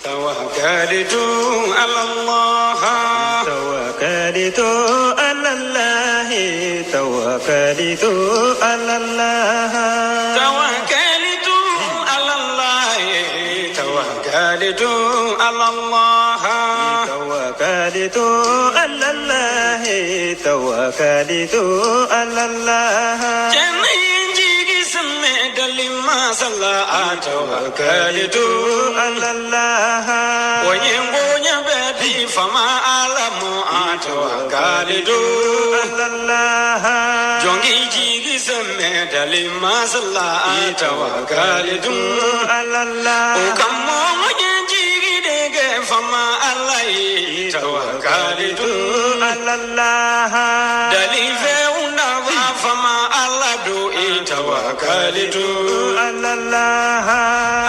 Tawakalitu ala Allah. Tawakalitu ala Allah. Tawakalitu ala Allah. Tawakalitu ala Allah. Tawakalitu ala Allah. Tawakalitu ala Allah. Tawakalitu ala Allah. Cɛnni jigi sɛmɛ dali masa la tawakalitu ala Allah. O ye bonya bɛɛ di fama ala ma tawakalitu ala Allah. Jɔn k'i jigi sɛmɛ dali masa la tawakalitu ala Allah. O kama n ye jigi de kɛ fama ala ye tawakalitu ala Allah. Dalifɛnw nafa fama ala don i tawakalitu ala Allah.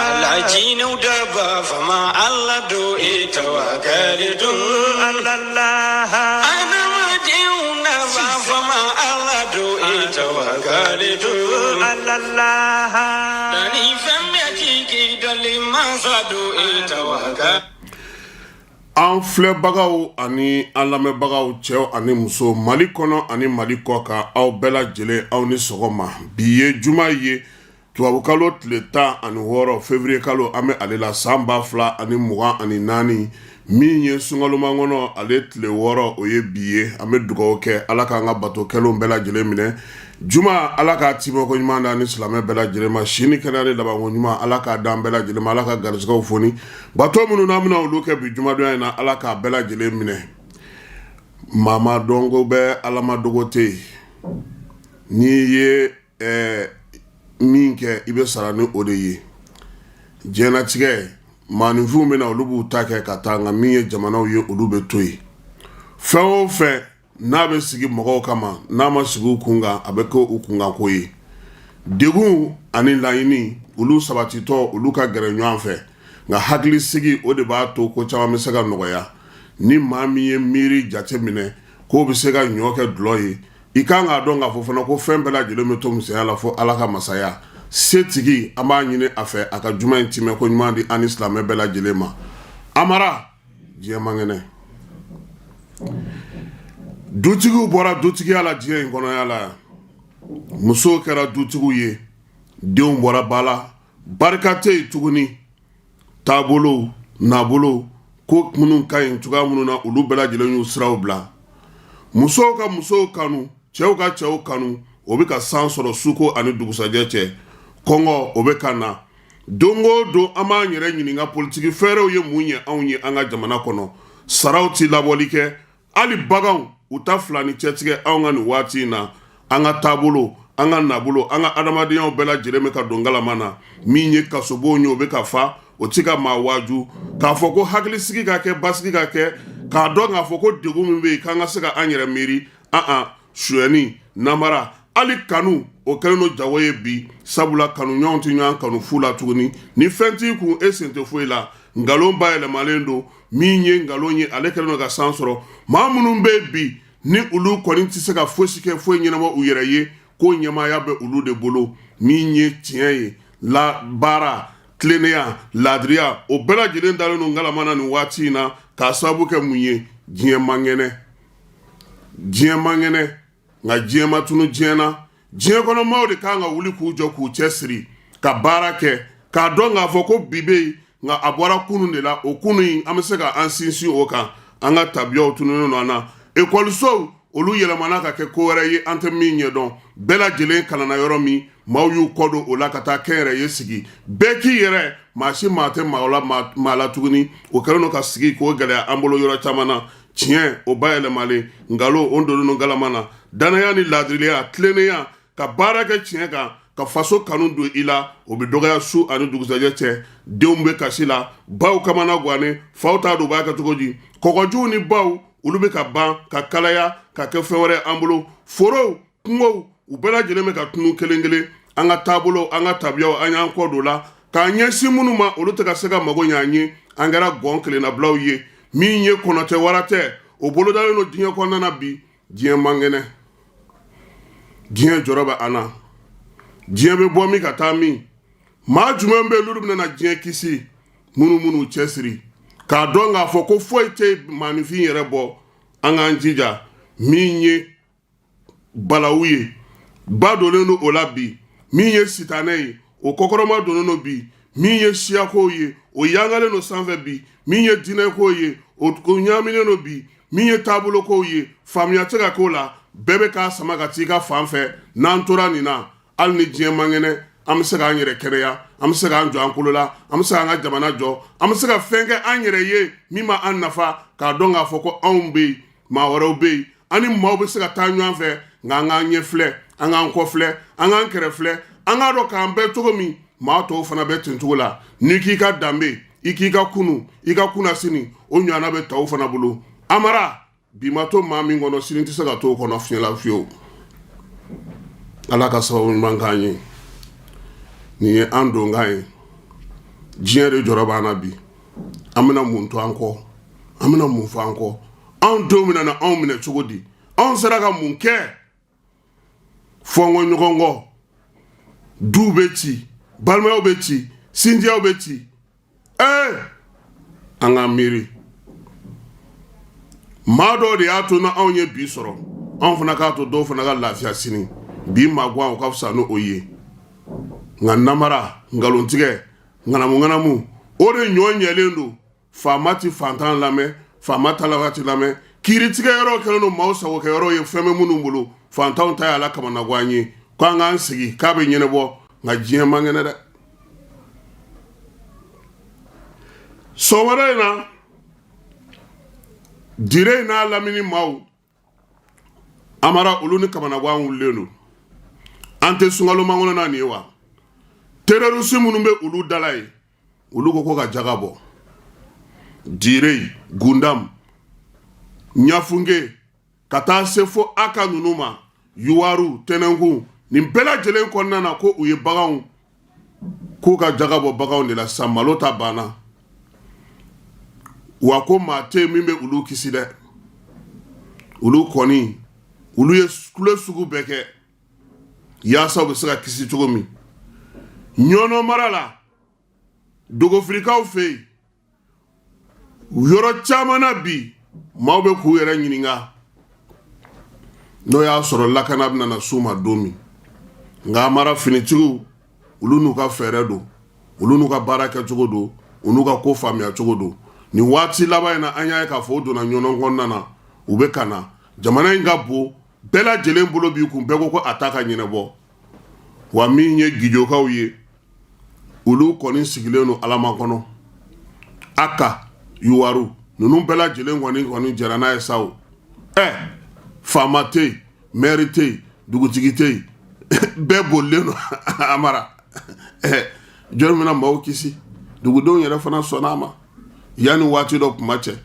Ala jinɛw daba fama ala don i tawakalitu ala Allah. Adamadenw nafa fama ala don i tawakalitu ala Allah. Danifɛn bɛɛ jigi dali masa don i tawakalitu. An filɛbagaw ani an lamɛnbagaw, cɛw ani muso, Mali kɔnɔ ani Mali kɔ kan, aw bɛɛ lajɛlen, aw ni sɔgɔma. Bi ye juma ye, tubabukalo tile 16, février kalo an bɛ ale la, san 2024, min ye sunkalomakɔnɔ ale tile 6, o ye bi ye. An bɛ dugawu kɛ, Ala k'an ka bato kɛlenw bɛɛ lajɛlen minɛ. Juma, Ala k'a timɛko ɲuman d'an ni silamɛ bɛɛ lajɛlen ma. Si ni kɛnɛya ni labanko ɲuman, Ala k'a d'an bɛɛ lajɛlen ma. Ala ka garisɛgɛw foni. Bato minnu n'an bɛna olu kɛ bi jumadonya in na, Ala k'a bɛɛ lajɛlen minɛ. Maa ma dɔnko bɛ, Ala ma dogo tɛ yen. N'i ye min kɛ, i bɛ sara ni o de ye. Diɲɛnatigɛ, maaninfinw bɛna, olu b'u ta kɛ ka taa, nka min ye jamanaw ye, olu bɛ to yen. Fɛn o fɛn n'a bɛ sigi mɔgɔw kama, n'a ma sigi u kun kan, a bɛ kɛ u kunkanko ye. Degun ani laɲini, olu sabatitɔ, olu ka gɛrɛ ɲɔgɔn fɛ, nka hakilisigi, o de b'a to ko caman bɛ se ka nɔgɔya. Ni maa min ye miiri jate minɛ k'o bɛ se ka ɲɔ kɛ dulɔ ye, i kan k'a dɔn k'a fɔ fana ko fɛn bɛɛ lajɛlen bɛ to misɛnya la fo Ala ka masaya setigi. An b'a ɲini a fɛ, a ka juma in timɛ ko ɲuman di an ni silamɛ bɛɛ lajɛlen ma. Amara, diɲɛ man kɛnɛ. Dutigiw bɔra dutigiya la diɲɛ in kɔnɔya la yan. Musow kɛra dutigiw ye, denw bɔra ba la, barika tɛ yen tuguni. Taabolow, nabolo ko minnu ka ɲi cogoya minnu na, olu bɛɛ lajɛlen y'u siraw bila. Musow ka musow kanu, cɛw ka cɛw kanu, o bɛ ka san sɔrɔ suko ani dugusajɛ cɛ. Kɔngɔ, o bɛ ka na don o don. An b'an yɛrɛ ɲininka, politiki fɛɛrɛw ye mun ye anw ye an ka jamana kɔnɔ? Saraw ti labɔli kɛ, hali baganw u ta fila ni cɛtigɛ anw ka nin waati in na. An ka taabolo, an ka nabolo, an ka adamadenyaw bɛɛ lajɛlen bɛ ka don galama na. Min ye kasobon ye, o bɛ ka fa, o ti ka maa waaju k'a fɔ ko hakilisigi ka kɛ, basigi ka kɛ, k'a dɔn k'a fɔ ko degun min bɛ yen, k'an ka se ka an yɛrɛ miiri. An suyɛni, namara, hali kanu, o kɛlen don jago ye bi, sabula kanuɲɔgɔnw tɛ ɲɔgɔn kanu fu la tuguni. Ni fɛn t'i kun, e sen tɛ foyi la. Nkalon bayɛlɛmalen don. Min ye nkalon ye, ale kɛlen don ka san sɔrɔ. Maa minnu bɛ bi ni olu kɔni tɛ se ka fosi kɛ, foyi ɲɛnabɔ u yɛrɛ ye, ko ɲɛmaaya bɛ olu de bolo. Min ye tiɲɛ ye, la baara, tilennenya, laadiriya, o bɛɛ lajɛlen dalen don ngalama na nin waati in na. K'a sababu kɛ mun ye? Diɲɛ man kɛnɛ, diɲɛ man kɛnɛ, nka diɲɛ ma tunu diɲɛ na. Diɲɛ kɔnɔ maaw de kan ka wuli k'u jɔ, k'u cɛ siri ka baara kɛ, k'a dɔn k'a fɔ ko bi bɛ yen, nka a bɔra kunun de la. O kunun in, an bɛ se ka an sinsin o kan. An ka tabiyaw tununnen don an na. Ekɔlisow, olu yɛlɛmana ka kɛ ko wɛrɛ ye an tɛ min ɲɛdɔn. Bɛɛ lajɛlen kalanna yɔrɔ min, maaw y'u kɔ don o la ka taa kɛnyɛrɛye sigi. Bɛɛ k'i yɛrɛ, maa si maa tɛ maa la maa la tuguni. O kɛlen don ka sigi k'o gɛlɛya an bolo yɔrɔ caman na. Tiɲɛ, o bayɛlɛmalen, nkalon, o donnen don galama na. Danaya ni laadiriya, tilennenya, ka baara kɛ tiɲɛ kan, ka faso kanu don i la, o bɛ dɔgɔya su ani dugusajɛ cɛ. Denw bɛ kasi la, baw kamana gannen, faw t'a dɔn u b'a kɛ cogo di. Kɔgɔjiw ni baw, olu bɛ ka ban ka kalaya ka kɛ fɛn wɛrɛ an bolo. Forow, kungow, u bɛɛ lajɛlen bɛ ka tunu kelen kelen. An ka taabolo, an ka tabiyaw, an y'an kɔ don la k'an ɲɛsin minnu ma, olu tɛ ka se ka mago ɲɛ an ye. An kɛra gɔn kelennabilaw ye. Min ye kɔnɔ tɛ, wara tɛ, o bolodalen don diɲɛ kɔnɔna na bi. Diɲɛ man kɛnɛ, diɲɛ jɔrɔ bɛ an na. Diɲɛ bɛ bɔ min ka taa min? Maa jumɛn bɛ yen n'olu bɛna diɲɛ kisi? Minnu minnu cɛsiri k'a dɔn k'a fɔ ko foyi tɛ maaninfin yɛrɛ bɔ, an k'an jija. Min ye balawu ye, ba donnen don o la bi. Min ye sitanɛ ye, o kɔkɔrɔma donnen don bi. Min ye siyakow ye, o yangalen don sanfɛ bi. Min ye diinɛkow ye, o ɲaaminen don bi. Min ye taabolokow ye, faamuya tɛ ka k'o la. Bɛɛ bɛ k'a sama ka t'i ka fan fɛ. N'an tora nin na, hali ni diɲɛ man kɛnɛ, an bɛ se k'an yɛrɛ kɛnɛya, an bɛ se k'an jɔ an kolo la, an bɛ se k'an ka jamana jɔ, an bɛ se ka fɛn kɛ an yɛrɛ ye min b'an nafa, k'a dɔn k'a fɔ ko anw bɛ yen, maa wɛrɛw bɛ yen, an ni maaw bɛ se ka taa ɲɔgɔn fɛ. Nka an k'an ɲɛ filɛ, an k'an kɔ filɛ, an k'an kɛrɛ filɛ, an k'a dɔn k'an bɛ cogo min, maa tɔw fana bɛ ten cogo la. N'i k'i ka danbe, i k'i ka kunu, i ka kunnasini, o ɲɔgɔnna bɛ tɔw fana bolo. Amara, bi ma to maa min kɔnɔ, sini tɛ se ka to o kɔnɔ fiɲɛ la fiyewu. Ala ka sababu ɲuman k'an ye. Nin ye an donkan ye. Diɲɛ de jɔrɔ b'an na bi. An bɛna mun to an kɔ? An bɛna mun fɔ an kɔ? Anw denw bɛna na anw minɛ cogo di? Anw sera ka mun kɛ? Fɔnkɔ ɲɔgɔn kɔ, duw bɛ ci, balimayaw bɛ ci, sinjiyaw bɛ ci. Ee, an k'an miiri. Maa dɔw de y'a to na anw ye bi sɔrɔ, anw fana k'a to dɔw fana ka lafiya sini. Bi maguwan, o ka fisa ni o ye. Nka namara, nkalontigɛ, ŋanamu ŋanamu, o de ɲɔ ɲɛlen don. Faama ti fantan lamɛn, faama talaka ti lamɛn. Kiiritigɛ yɔrɔ kɛlen don maaw sagokɛ yɔrɔ ye. Fɛn bɛ minnu bolo, fantanw ta ye ala kamanagan ye, ko an k'an sigi k'a bɛ ɲɛnabɔ. Nka diɲɛ man kɛnɛ dɛ. Sɔgɔmada in na, Dire n'a lamini maaw, Amara, olu ni kamanagan wulilen don. An tɛ sunkalo makɔnɔ na nin ye wa? Terroriste minnu bɛ olu dala ye, olu ko ka jaga bɔ Dire, Gundam, Ɲafunke, ka taa se fo Aka ninnu ma, Yuwaru, Tɛnɛnkun, nin bɛɛ lajɛlen kɔnɔna na, ko u ye baganw, k'u ka jaga bɔ baganw de la sisan. Malo ta banna wa, ko maa tɛ min bɛ olu kisi dɛ. Olu kɔni, olu ye kule sugu bɛɛ kɛ yaasa u bɛ se ka kisi cogo min. Ɲɔnɔ mara la, Dogofirikaw fɛ yen, yɔrɔ caman na bi, maaw bɛ k'u yɛrɛ ɲininka n'o y'a sɔrɔ lakana bɛna na s'u ma don min. Nka Amara, finitigiw, olu n'u ka fɛɛrɛ don, olu n'u ka baara kɛcogo don, u n'u ka ko faamuya cogo don. Nin waati laban in na, an y'a ye k'a fɔ u donna Ɲɔnɔ kɔnɔna na, u bɛ ka na. Jamana in ka bon, bɛɛ lajɛlen bolo b'i kun, bɛɛ ko ko a ta ka ɲɛnabɔ wa. Min ye Gijokaw ye, olu kɔni sigilen don Alama kɔnɔ. Aka, Yuwaru ninnu bɛɛ lajɛlen kɔni jɛra n'a ye sa o. Ɛ, faama tɛ yen, mɛri tɛ yen, dugutigi tɛ yen, bɛɛ bolilen don. Amara, ɛ, jɔn bɛna maaw kisi? Dugudenw yɛrɛ fana sɔnna a ma yanni waati dɔ kuma cɛ.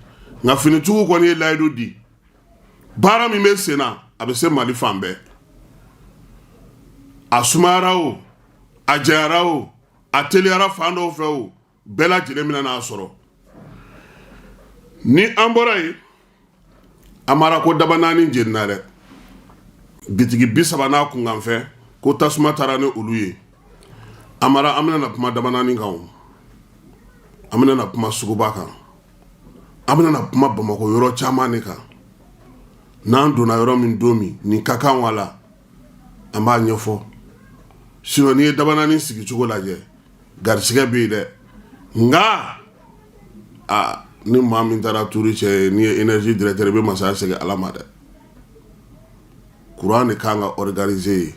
Nka finitigiw kɔni ye layidu di, baara min bɛ sen na, a bɛ se Mali fan bɛɛ. A sumayara o, a janyara o, a teliyara fan dɔw fɛ o, bɛɛ lajɛlen bɛna n'a sɔrɔ. Ni an bɔra yen, Amara, ko daba naani jenina dɛ. Bitigi 30 n'a kunkanfɛn, ko tasuma taara ni olu ye. Amara, an bɛna na kuma daba naani kan o, an bɛna na kuma suguba kan, an bɛna na kuma Bamakɔ yɔrɔ caman de kan. N'an donna yɔrɔ min don min, nin ka kan wala, an b'a ɲɛfɔ. Sinon, n'i ye daba naani sigi cogo lajɛ, garisɛgɛ bɛ yen dɛ. Nka aa, ni maa min taara turu cɛ ye, n'i ye énergie directeur, i bɛ masaya segin Ala ma dɛ. Courant de kan ka organiser yen.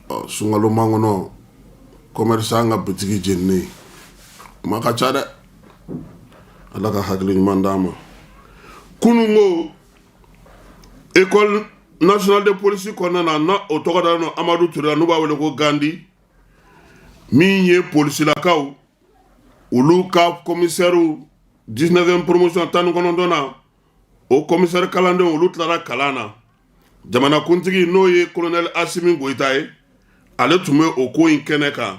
Ɔ, sunkalo makɔnɔ, commerçant ka bitigi jeninen, kuma ka ca dɛ. Ala ka hakili ɲuman d'an ma. Kunun ko École nationale de police kɔnɔna na, na o tɔgɔ dalen don Amadu Ture la, n'u b'a wele ko Gandi, min ye polisilakaw, olu ka commissaire 19e promotion 19 na, o commissaire kalandenw, olu tilara kalan na. Jamanakuntigi, n'o ye colonel Asimi Goyita ye, ale tun bɛ o ko in kɛnɛ kan.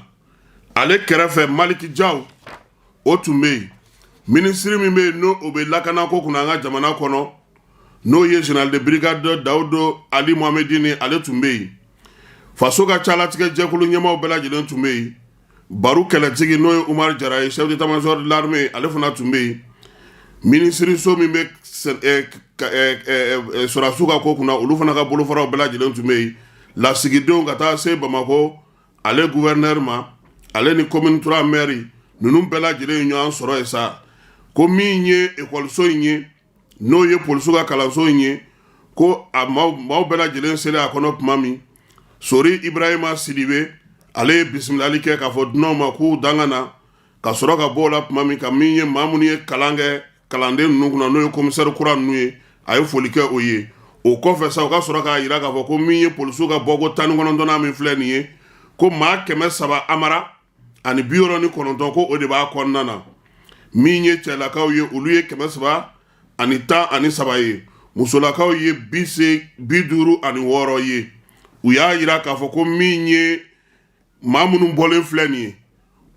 Ale kɛrɛfɛ, Maliki Jaw, o tun bɛ yen. Minisiri min bɛ yen, n'o o bɛ lakanako kunna an ka jamana kɔnɔ, n'o ye général de brigade Dawudo Ali Mohamedini, ale tun bɛ yen. Faso ka calatigɛ jɛkulu ɲɛmaaw bɛɛ lajɛlen tun bɛ yen. Baru kɛlɛtigi n'o ye Umaru Jara ye, chef d'état-major de l'armée, ale fana tun bɛ yen. Minisiriso min bɛ sɔrɔdasiw ka ko kunna, olu fana ka bolofaraw bɛɛ lajɛlen tun bɛ yen. Lasigidenw ka taa se Bamakɔ ale gouverneur ma, ale ni commune 3 maire, ninnu bɛɛ lajɛlen ye ɲɔgɔn sɔrɔ yen sa. Ko min ye ekɔliso in ye, n'o ye polisiw ka kalanso in ye, ko a maaw bɛɛ lajɛlen selen a kɔnɔ tuma min, Sori Ibrahima Sidibe, ale ye bisimilali kɛ k'a fɔ dunanw ma k'u danga na. Ka sɔrɔ ka bɔ o la tuma min, ka min ye maa minnu ye kalan kɛ kalanden ninnu kunna, n'o ye commissaire kura ninnu ye, a ye foli kɛ o ye. O kɔfɛ sa, u ka sɔrɔ k'a jira k'a fɔ ko min ye polisiw ka bɔko 19nan min filɛ nin ye, ko maa 369, ko o de b'a kɔnɔna na. Min ye cɛlakaw ye, olu ye 313 ye, musolakaw ye 56 ye. U y'a jira k'a fɔ ko min ye maa minnu bɔlen filɛ nin ye,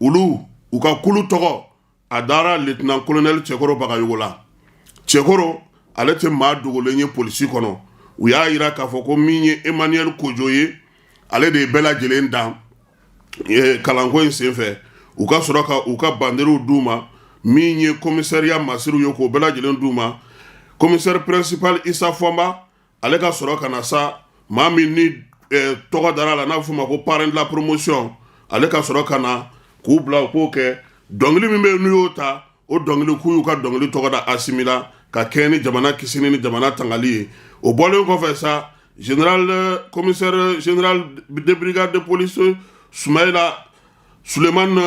olu u ka kulu tɔgɔ a dara lieutenant colonel Cɛkɔrɔ Bagayogo la. Cɛkɔrɔ, ale tɛ maa dogolen ye polisi kɔnɔ. U y'a jira k'a fɔ ko min ye Emmanuel Kojo ye, ale de ye bɛɛ lajɛlen dan kalanko in senfɛ. U ka sɔrɔ ka u ka banderew d'u ma, min ye commissariat masiriw ye, k'o bɛɛ lajɛlen d'u ma. Commissaire principal Isa Fɔnba, ale ka sɔrɔ ka na sa, maa min ni tɔgɔ dara a la, n'a bɛ f'o ma ko parrain de la promotion, ale ka sɔrɔ ka na k'u bila u k'o kɛ. Dɔnkili min bɛ yen n'u y'o ta, o dɔnkili, k'u y'u ka dɔnkili tɔgɔ da Asimi la, ka kɛɲɛ ni jamana kisini ni jamana tangali ye. O bɔlen kɔfɛ sa, général commissaire général de brigade de police Sumayila Sulemani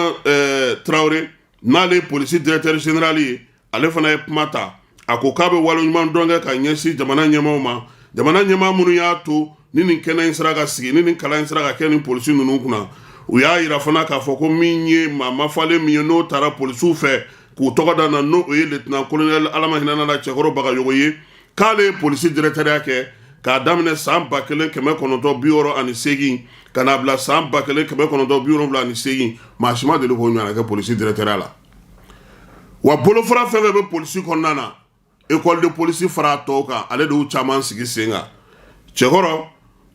Tarawele, n'ale ye polisi directeur général ye, ale fana ye kuma ta. A ko k'a bɛ waleɲuman dɔn kɛ ka ɲɛsin jamana ɲɛmaaw ma, jamana ɲɛmaa minnu y'a to ni nin kɛnɛ in sera ka sigi, ni nin kalan in sera ka kɛ nin polisi ninnu kunna. U y'a jira fana k'a fɔ ko min ye maa mafalen min ye, n'o taara polisiw fɛ k'u tɔgɔ da na, n'o ye lieutenant colonel, Ala ma hinɛ la, Cɛkɔrɔ Bagayogo ye, k'ale ye polisi directeurya kɛ k'a daminɛ san 1968 ka n'a bila san 1978. Maa si ma deli k'o ɲɔgɔn kɛ polisi directeurya la. Wa bolofara fɛn fɛn bɛ polisi kɔnɔna na, école de police fara tɔw kan, ale de y'u caman sigi sen kan. Cɛkɔrɔ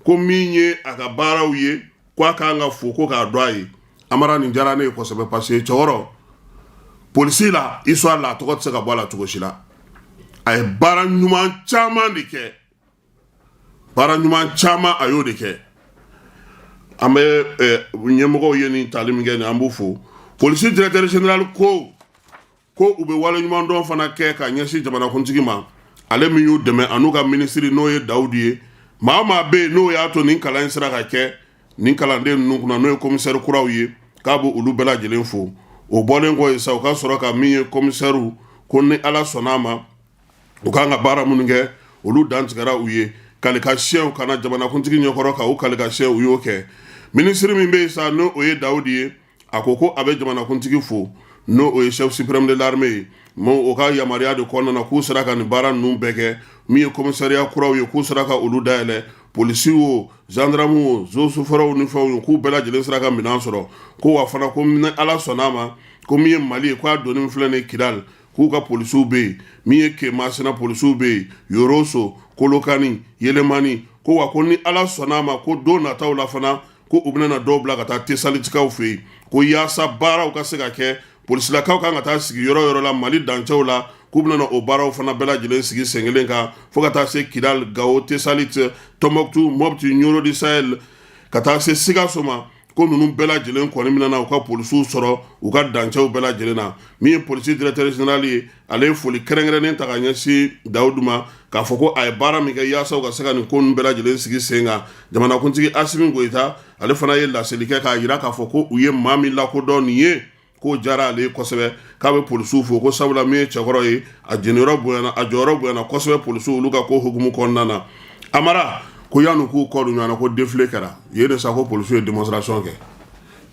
ko min ye a ka baaraw ye, ko a kan ka fo, ko k'a dɔn a ye. Amara, nin diyara ne ye kosɛbɛ, parce que cɛkɔrɔ, polisi la, histoire la, a tɔgɔ tɛ se ka bɔ a la cogo si la. A ye baara ɲuman caman de kɛ, baara ɲuman caman a y'o de kɛ. An bɛ ɲɛmɔgɔw ye nin tali min kɛ nin, an b'u fo. Polisi directeur général ko u bɛ waleɲuman dɔn fana kɛ ka ɲɛsin jamanakuntigi ma, ale min y'u dɛmɛ, an'u ka minisiri, n'o ye Dawudu ye. Maa o maa bɛ yen n'o y'a to nin kalan in sera ka kɛ nin kalanden ninnu kunna, n'o ye commissaire kuraw ye, k'a bɛ olu bɛɛ lajɛlen fo. O bɔlen kɔ yen sa, u ka sɔrɔ ka min ye commissaire, ko ni Ala sɔnna a ma, u kan ka baara minnu kɛ, olu dantigɛra u ye. Kalikasiyɛnw ka na jamanakuntigi ɲɛkɔrɔ ka u kalikasiyɛn, u y'o kɛ. Minisiri min bɛ yen sa, n'o ye Dawudi ye, a ko a bɛ jamanakuntigi fo, n'o o ye chef suprême de l'armée ye, o ka yamaruya de kɔnɔna na k'u sera ka nin baara ninnu bɛɛ kɛ. Min ye commissariat kuraw ye, k'u sera ka olu dayɛlɛ, polisi o, gendarme o, eaux et forêts ni fɛnw ye, k'u bɛɛ lajɛlen sera ka minɛn sɔrɔ. Ko wa fana, ko ni Ala sɔnna a ma, ko min ye Mali ye, k'a doni filɛ nin Kidali, k'u ka polisiw bɛ yen, min ye Kemasina polisiw bɛ yen, Yoroso, Kolokani, Yelemani, ko wa ko ni Ala sɔnna a ma, ko don nataw la fana, ko u bɛna dɔw bila ka taa Tesalitikaw fɛ yen, ko yaasa baaraw ka se ka kɛ, polisilakaw kan ka taa sigi yɔrɔ yɔrɔ la Mali dancɛw la, k'u bɛna o baaraw fana bɛɛ lajɛlen sigi sen kelen kan, fo ka taa se Kidali, Gawo, Tesaliti, Tɔnbɔkutu, Mɔpti, Ɲɔrɔ du Sahel, ka taa se Sikaso ma, ko ninnu bɛɛ lajɛlen kɔni bɛna u ka polisiw sɔrɔ u ka dancɛw bɛɛ lajɛlen na. Min ye polisi directeur général ye, ale ye foli kɛrɛnkɛrɛnnen ta ka ɲɛsin Dawudu ma, k'a fɔ ko a ye baara min kɛ yaasa u ka se ka nin ko ninnu bɛɛ lajɛlen sigi sen kan. Jamanakuntigi Asimi Goyita, ale fana ye laseli kɛ k'a jira k'a fɔ ko u ye maa min lakodɔn nin ye, k'o diyara ale ye kosɛbɛ, k'a bɛ polisiw fo, ko sabula min ye cɛkɔrɔ ye, a jeniyɔrɔ bonyana, a jɔyɔrɔ bonyana kosɛbɛ polisiw olu ka ko hukumu kɔnɔna na. Amara, ko yanni k'u kɔ don ɲɔgɔn na, ko défilé kɛra yen de sa, ko polisiw ye démonstration kɛ.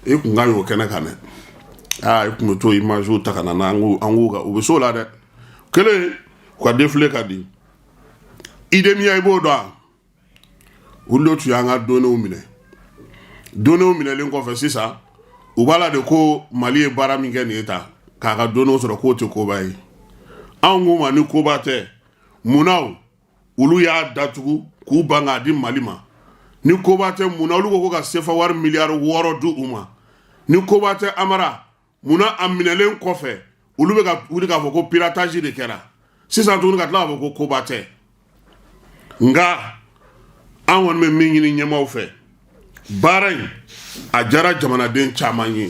E kun ka y'o kɛnɛ kan dɛ. Aa, i kun bɛ t'o image ta ka na n'an k'u kan, u bɛ s'o la dɛ. Kelen, u ka défilé ka di. IDEMIA, i b'o dɔn wa? Olu de tun y'an ka données minɛ. Données minɛlen kɔfɛ sisan, u b'a la de ko Mali ye baara min kɛ nin ye tan k'a ka données sɔrɔ, k'o tɛ koba ye. Anw k'u ma, ni koba tɛ, munna olu y'a datugu k'u ban k'a di Mali ma? Ni koba tɛ, munna olu ko ka sefa wari miliyari 6 di u ma? Ni koba tɛ Amara, munna a minɛlen kɔfɛ olu bɛ ka wuli k'a fɔ ko piratage de kɛra sisan tuguni, ka tila k'a fɔ ko koba tɛ? Nka an kɔni bɛ min ɲini ɲɛmaaw fɛ, baara in a diyara jamanaden caman ye,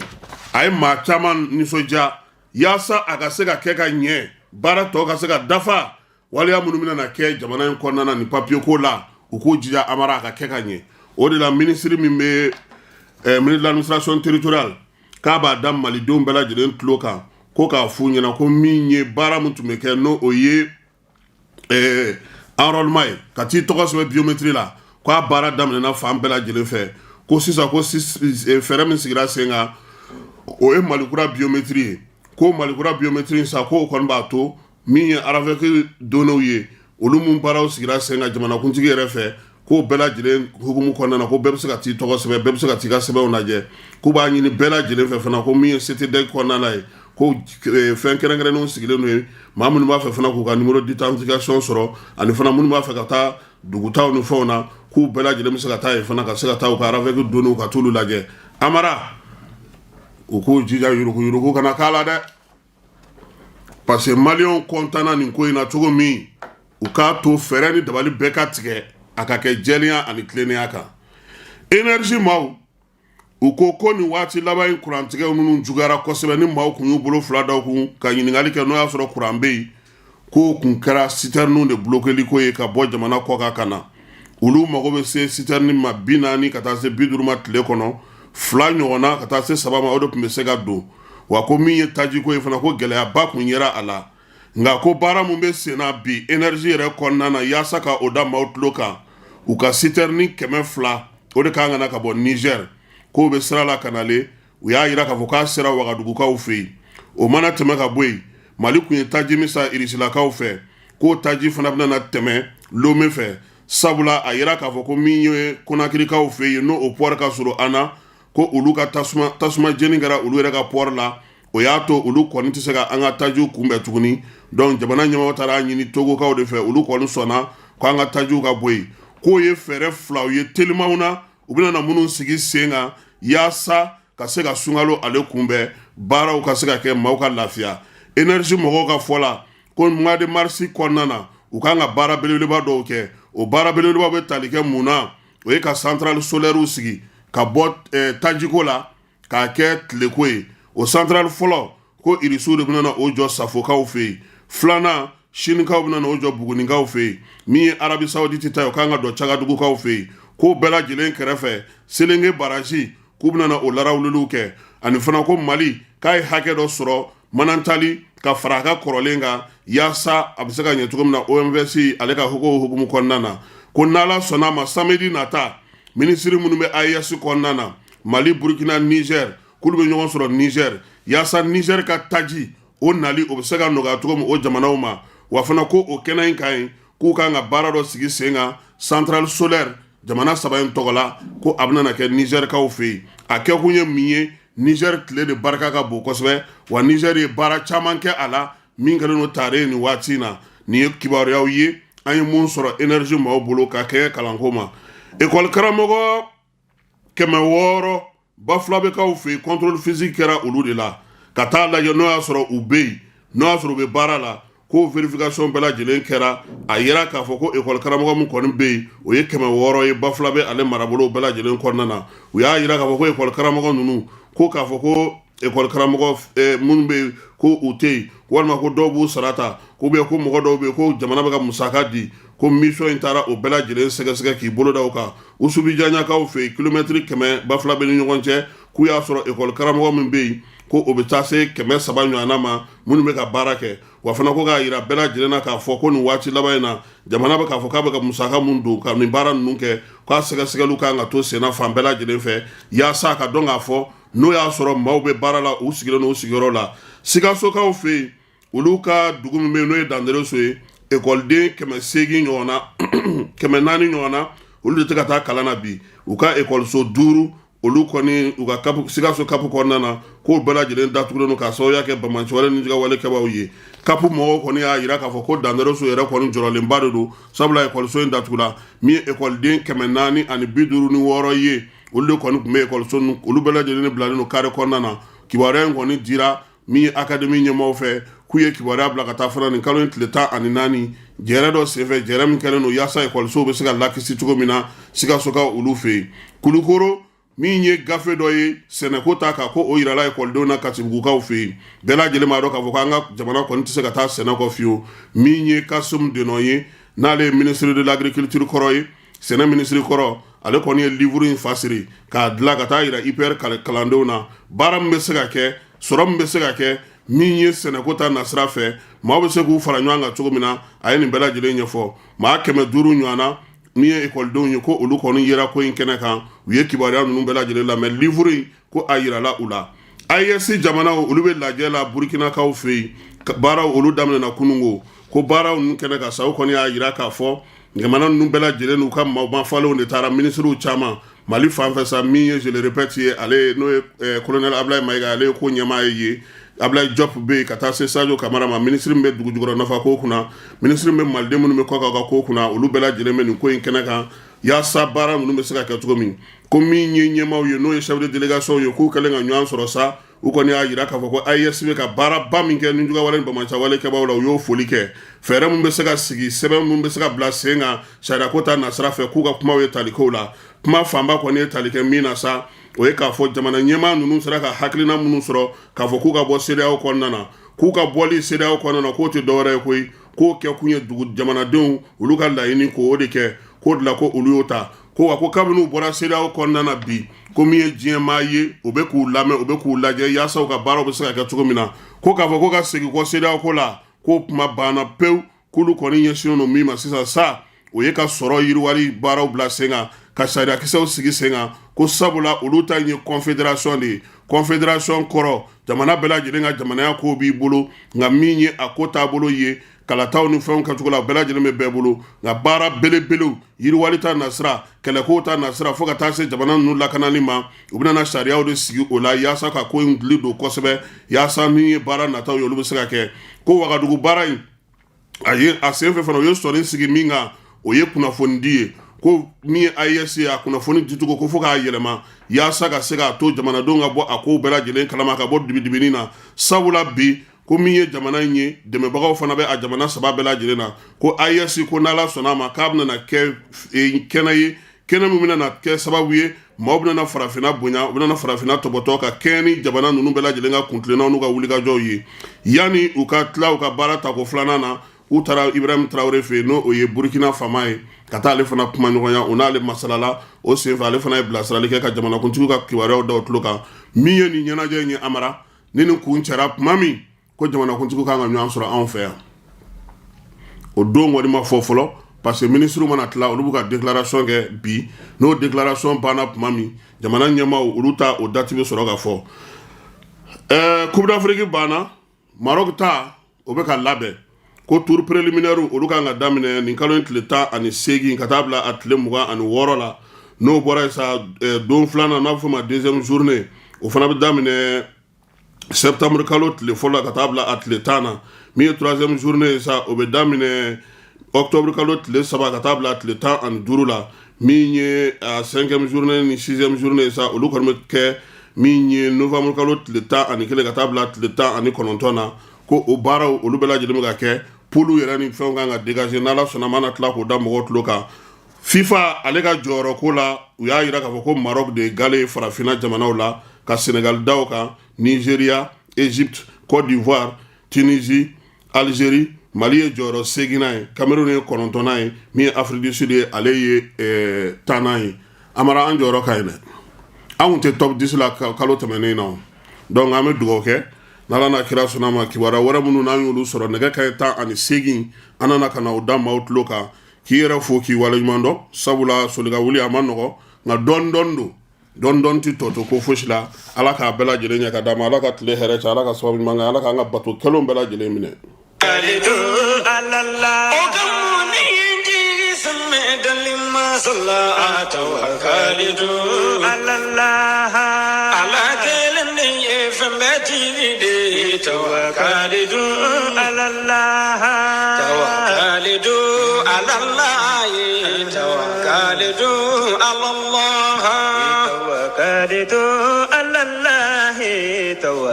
a ye maa caman nisɔndiya. Yaasa a ka se ka kɛ ka ɲɛ, baara tɔ ka se ka dafa, waleya minnu bɛna na kɛ jamana in kɔnɔna na nin papiye ko la, u k'u jija Amara, a ka kɛ ka ɲɛ. O de la minisiri min bɛ ministre de l'administration territoriale, k'a b'a da malidenw bɛɛ lajɛlen tulo kan ko k'a f'u ɲɛna ko min ye baara min tun bɛ kɛ, n'o o ye enrôlement ye, ka t'i tɔgɔ sɛbɛn biométrie la, k'a baara daminɛna fan bɛɛ lajɛlen fɛ. Ko sisan ko fɛɛrɛ min sigira sen kan, o ye Malikura biométrie ye. Ko Malikura biométrie sa, k'o kɔni b'a to min ye RAVEC données ye, olu mun baaraw sigira sen kan jamanakuntigi yɛrɛ fɛ, k'o bɛɛ lajɛlen hukumu kɔnɔna na, ko bɛɛ bɛ se ka t'i tɔgɔ sɛbɛn, bɛɛ bɛ se ka t'i ka sɛbɛnw lajɛ. K'u b'a ɲini bɛɛ lajɛlen fɛ fana ko min ye SETEDEC kɔnɔna na ye, ko fɛn kɛrɛnkɛrɛnnenw sigilen don yen, maa minnu b'a fɛ fana k'u ka numéro d'identification sɔrɔ, ani fana minnu b'a fɛ ka taa dugutaw ni fɛnw na, k'u bɛɛ lajɛlen bɛ se ka taa yen fana, ka se ka taa u ka RAVEC données ka t'olu lajɛ. Amara, u k'u jija, yuruguyurugu kana k'a la dɛ, parce que maliyɛnw kɔntanna nin ko in na cogo min, u k'a to fɛɛrɛ ni dabali bɛɛ ka tigɛ, a ka kɛ jɛlenya ani tilennenya kan. Énergie maaw, u ko ko nin waati laban in, kurantigɛ minnu juguyara kosɛbɛ, ni maaw kun y'u bolo fila da kun ka ɲininkali kɛ n'o y'a sɔrɔ kuran bɛ yen, k'o kun kɛra citernew de bloqueli ko ye ka bɔ jamana kɔ kan ka na. Olu mago bɛ se citerne ma 40 ka taa se 50 ma tile kɔnɔ, fila ɲɔgɔnna ka taa se saba ma, o de tun bɛ se ka don. Wa ko min ye tajiko ye fana, ko gɛlɛyaba kun yera a la. Nka ko baara min bɛ sen na bi énergie yɛrɛ kɔnɔna na, yaasa ka o da maaw tulo kan, u ka citerne 200, o de kan ka na ka bɔ Niger, k'o bɛ sira la ka nalen. U y'a jira k'a fɔ k'a sera Wagadugukaw fɛ yen. O mana tɛmɛ ka bɔ yen, Mali tun ye taji min san Irisilakaw fɛ, k'o taji fana bɛna na tɛmɛ Lome fɛ, sabula a yira k'a fɔ ko min ye Konakirikaw fɛ yen, n'o o port ka surun an na, ko olu ka tasuma jeni kɛra olu yɛrɛ ka port la, o y'a to olu kɔni tɛ se ka an ka tajiw kunbɛn tuguni. Donc jamana ɲɛmɔgɔ taara ɲini Togokaw de fɛ, olu kɔni sɔnna ko an ka tajiw ka bɔ yen. K'o ye fɛɛrɛ filaw ye telimanw na, u bɛna na minnu sigi sen kan yaasa ka se ka sunkalo ale kunbɛn, baaraw ka se ka kɛ, maaw ka lafiya. Énergie mɔgɔw ka fɔ la, ko mois de mars kɔnɔna na, u kan ka baara belebeleba dɔw kɛ. O baara belebeleba bɛ tali kɛ mun na? O ye ka centrale solaire sigi, ka bɔ tajiko la k'a kɛ tileko ye. O centrale fɔlɔ, ko Irisiw de bɛna o jɔ Safokaw fɛ yen. Filanan, Sinikaw bɛna o jɔ Bugunikaw fɛ yen. Min ye Arabie Saoudite ta ye, o kan ka don Cagadugukaw fɛ yen. K'o bɛɛ lajɛlen kɛrɛfɛ, Selenge barrage, k'u bɛna o larawuliw kɛ. Ani fana ko Mali k'a ye hakɛ dɔ sɔrɔ Manantali ka fara a ka kɔrɔlen kan, yaasa a bɛ se ka ɲɛ cogo min na OMVS ale ka hukumu kɔnɔna na. Ko n'Ala sɔnna a ma, samedi nata, minisiri minnu bɛ AES kɔnɔna na, Mali, Burukina, Niger, k'olu bɛ ɲɔgɔn sɔrɔ Niger, yaasa Niger ka taji o nali, o bɛ se ka nɔgɔya cogo min o jamanaw ma. Wa fana ko o kɛnɛ in kan yen, k'u kan ka baara dɔ sigi sen kan, centrale solaire jamana saba in tɔgɔ la, ko a bɛna kɛ Nizɛrikaw fɛ yen. A kɛkun ye min ye, Nizɛri tile de barika ka bon kosɛbɛ, wa Nizɛri ye baara caman kɛ a la min kɛlen don tare nin waati in na. Nin ye kibaruyaw ye an ye mun sɔrɔ énergie maaw bolo ka kɛ kalanko ma. Ekɔli karamɔgɔ 600 Bafulabɛkaw fɛ yen, contrôle physique kɛra olu de la ka taa lajɛ n'o y'a sɔrɔ u bɛ yen, n'o y'a sɔrɔ u bɛ baara la. Ko vérification bɛɛ lajɛlen kɛra, a yira k'a fɔ ko ekɔli karamɔgɔ min kɔni bɛ yen, o ye 600 ye Bafulabɛ ale marabolo bɛɛ lajɛlen kɔnɔna na. U y'a yira k'a fɔ ko ekɔli karamɔgɔ ninnu, ko k'a fɔ ko ekɔli karamɔgɔ minnu bɛ yen ko u tɛ yen, walima ko dɔw b'u sara ta, ko bɛ ko mɔgɔ dɔw bɛ yen ko jamana bɛ ka musaka di, ko mission in taara o bɛɛ lajɛlen sɛgɛsɛgɛ k'i bolo da o kan. Usubijanyakaw fɛ yen, kilomɛtiri 100 Bafulabɛ ni ɲɔgɔn cɛ, k'u y'a sɔrɔ ekɔli karamɔgɔ min bɛ yen, ko o bɛ taa se 300 ɲɔgɔnna ma minnu bɛ ka baara kɛ. Wa fana ko k'a yira bɛɛ lajɛlen na k'a fɔ ko nin waati laban in na, jamana bɛ k'a fɔ k'a bɛ ka musaka mun don ka nin baara ninnu kɛ, k'a sɛgɛsɛgɛliw kan ka to senna fan bɛɛ lajɛlen fɛ, yaasa ka dɔn k'a fɔ n'o y'a sɔrɔ maaw bɛ baara la, u sigilen don u sigiyɔrɔ la. Sikasokaw fɛ yen, olu ka dugu min bɛ yen n'o ye Dandereso ye, ekɔliden 800 ɲɔgɔnna, 400 ɲɔgɔnna, olu de tɛ ka taa kalan na bi. U ka ekɔliso duuru, olu kɔni u ka CAP, Sikaso CAP kɔnɔna na, k'o bɛɛ lajɛlen datugulen don k'a sababuya kɛ banbaanciwale ni wale kɛbaaw ye. CAP mɔgɔw kɔni y'a jira k'a fɔ ko Dandereso yɛrɛ kɔni jɔrɔlenba de don, sabula ekɔliso in datugula. Min ye ekɔliden 456 ye. Olu de kɔni tun bɛ ekɔliso ninnu, olu bɛɛ lajɛlen bilalen don kare kɔnɔna na. Kibaruya in kɔni dira min ye académie ɲɛmaaw fɛ, k'u ye kibaruya bila ka taa fana nin kalo in tile 14, jɛrɛ dɔ senfɛ, jɛrɛ min kɛlen don yaasa ekɔlisow bɛ se ka lakisi cogo min na Sikasokaw olu fɛ yen. Kulukoro, min ye gafe dɔ ye sɛnɛko ta kan, ko o yirala ekɔlidenw na Katibugukaw fɛ yen. Bɛɛ lajɛlen b'a dɔn k'a fɔ k'an ka jamana kɔni tɛ se ka taa sɛnɛ kɔ fiyewu. Min ye Kasum Denɔ ye, n'ale ye ministre de l'agriculture kɔrɔ ye, sɛnɛ minisiri kɔrɔ, ale kɔni ye livre in fasiri k'a dilan ka taa yira IPR kalandenw na, baara min bɛ se ka kɛ, sɔrɔ min bɛ se ka kɛ, min ye sɛnɛko ta nasira fɛ, maaw bɛ se k'u fara ɲɔgɔn kan cogo min na. A ye nin bɛɛ lajɛlen ɲɛfɔ. Maa 500 ɲɔgɔn na min ye ekɔlidenw ye, ko olu kɔni yera ko in kɛnɛ kan, u ye kibaruya ninnu bɛɛ lajɛlen lamɛn. Livre in, ko a yirala u la. AES jamanaw, olu bɛ lajɛ la Burukinakaw fɛ yen. Baaraw olu daminɛna kununko. Ko baaraw ninnu kɛnɛ kan sa, u kɔni y'a yira k'a fɔ jamana ninnu bɛɛ lajɛlen n'u ka maaw mafalenw de taara, minisiriw caman. Mali fan fɛ sa, min ye, je le répète ye, ale n'o ye colonel Ablaye Mayiga, ale ye ko ɲɛmaa ye yen. Ablaye Diop bɛ yen, ka taa se Sadio Kamara ma, minisiri min bɛ dugu jukɔrɔ nafa ko kunna, minisiri min bɛ maliden minnu bɛ kɔkan ka ko kunna, olu bɛɛ lajɛlen bɛ nin ko in kɛnɛ kan yaasa baara ninnu bɛ se ka kɛ cogo min. Ko min ye ɲɛmaaw ye, n'o ye chef de délégation ye, k'u kɛlen ka ɲɔgɔn sɔrɔ sa, u kɔni y'a jira k'a fɔ ko AES bɛ ka baaraba min kɛ nijuguyawale ni banbaanciwale kɛbaaw la, u y'o foli kɛ. Fɛɛrɛ min bɛ se ka sigi, sɛbɛn min bɛ se ka bila sen kan sariyako ta nasira fɛ, k'u ka kumaw ye talikow la. Kuma fanba kɔni ye tali kɛ min na sa, o ye k'a fɔ jamana ɲɛmaa ninnu sera ka hakilina minnu sɔrɔ k'a fɔ k'u ka bɔ CEDEAO kɔnɔna na, k'u ka bɔli CEDEAO kɔnɔna na, k'o tɛ dɔwɛrɛ ye koyi, k'o kɛ kun ye dugu jamanadenw olu ka laɲini k'o de kɛ, k'o de la ko olu y'o ta. Ko wa, ko kabini u bɔra CEDEAO kɔnɔna na bi, ko min ye diɲɛmaa ye, u bɛ k'u lamɛn, u bɛ k'u lajɛ yaasa u ka baaraw bɛ se ka kɛ cogo min na. Ko k'a fɔ ko ka segin kɔ CEDEAO ko la, k'o kuma banna pewu. K'olu kɔni ɲɛsinnen don min ma sisan sa, o ye ka sɔrɔ yiriwali baaraw bila sen kan, ka sariyakisɛw sigi sen kan. Ko sabula olu ta ye confédération de ye. Confédération kɔrɔ, jamana bɛɛ lajɛlen ka jamanaya ko b'i bolo, nka min ye a ko taabolo ye, kalataw ni fɛnw kɛcogo la, bɛɛ lajɛlen bɛ bɛɛ bolo, nka baara belebelew, yiriwali ta nasira, kɛlɛko ta nasira, fo ka taa se jamana ninnu lakanali ma, u bɛna na sariyaw de sigi o la yaasa ka ko in dili don kosɛbɛ, yaasa min ye baara nataw ye, olu bɛ se ka kɛ. Ko Wagadugu baara in, a ye a senfɛ fana, u ye sɔnni sigi min kan, o ye kunnafonidi ye. Ko min ye AES ye, a kunnafoni dicogo, ko fo k'a yɛlɛma yaasa ka se k'a to jamanadenw ka bɔ a kow bɛɛ lajɛlen kalama, ka bɔ dibidibini na. Sabula bi, ko min ye jamana in ye, dɛmɛbagaw fana bɛ a jamana saba bɛɛ lajɛlen na. Ko AES, ko n'Ala sɔnna a ma, k'a bɛna kɛ kɛnɛ ye, kɛnɛ min bɛna kɛ sababu ye maaw bɛna farafinna bonya, u bɛna farafinna tɔbɔtɔ ka kɛɲɛ ni jamana ninnu bɛɛ lajɛlen ka kuntilennaw n'u ka wulikajɔw ye. Yanni u ka tila u ka baara tako filanan na, u taara Ibrahim Traoré fɛ yen, n'o o ye Burukina faama ye, ka taa ale fana kuma ɲɔgɔnya. U n'ale masalala o senfɛ, ale fana ye bilasirali kɛ ka jamanakuntigi ka kibaruyaw da u tulo kan. Min ye nin ɲɛnajɛ in ye, Amara, ni nin kun cɛra tuma min, ko jamanakuntigi kan ka ɲɔgɔn sɔrɔ anw fɛ yan, o don kɔni ma fɔ fɔlɔ, parce que minisiriw mana tila, olu b'u ka déclaration kɛ bi. N'o déclaration banna tuma min, jamana ɲɛmaaw olu ta o date bɛ sɔrɔ ka fɔ. Coupe d'Afrique banna, Maroc ta o bɛ ka labɛn. Ko tour préliminaire olu kan ka daminɛ nin kalo in tile 18 ka taa bila a tile 26 la. N'o bɔra yen sa, don filanan n'a bɛ fɔ o ma deuxième journée, o fana bɛ daminɛ septembre kalo tile fɔlɔ ka taa bila a tile 10 na. Min ye troisième journée ye sa, o bɛ daminɛ octobre kalo tile 3 ka taa bila a tile 15 la. Min ye a cinquième journée ni sixième journée ye sa, olu kɔni bɛ kɛ min ye novembre kalo tile 11 ka taa bila tile 19 na. Ko o baaraw olu bɛɛ lajɛlen bɛ ka kɛ, poule yɛrɛ ni fɛnw kan ka dégager. N'Ala sɔnna, mana tila k'o da mɔgɔw tulo kan. FIFA ale ka jɔyɔrɔ ko la, u y'a jira k'a fɔ ko Maroc de ye gale ye farafinna jamanaw la, ka Sénégal da o kan, Nigeria, Égypte, Côte d'Ivoire, Tunisie, Algérie. Mali ye jɔyɔrɔ seginna ye, Cameroun ye kɔnɔntɔnnan ye, min ye Afrique du Sud ye, ale ye tannan ye. Amara, an jɔyɔrɔ ka ɲi dɛ, an tun tɛ top 10 la kalo tɛmɛnen na. Donc an bɛ dugawu kɛ, n'Ala n'a kira sɔnna ma, kibaruya wɛrɛ minnu n'an y'olu sɔrɔ nɛgɛ kanɲɛ 18, an nana ka na o da maaw tulo kan. K'i yɛrɛ fo, k'i waleɲuman dɔn, sabula soli ka wuli a ma nɔgɔ, nka dɔɔni dɔɔni don, dɔɔni dɔɔni tɛ tɔ to ko fosi la. Ala k'a bɛɛ lajɛlen ɲɛ ka d'a ma. Ala ka tile hɛrɛ cɛ, Ala ka sababu ɲuman kɛ, Ala k'an ka bato kɛlenw bɛɛ lajɛlen minɛ.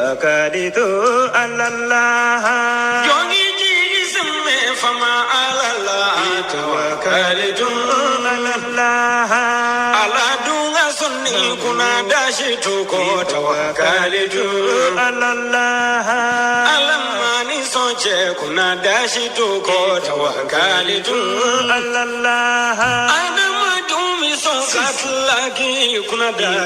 Tawakalitu ala Allah. Jɔnni jigi sɛmɛ fama ala la. Tawakalitu ala Allah. Ala dun ka sɔnni kunna dasi tu kɔ. Tawakalitu ala Allah. Ala ma ni sɔn cɛ kunna dasi tu kɔ. Tawakalitu ala Allah. Adamadenw bɛ sɔn ka tila k'i kunna da.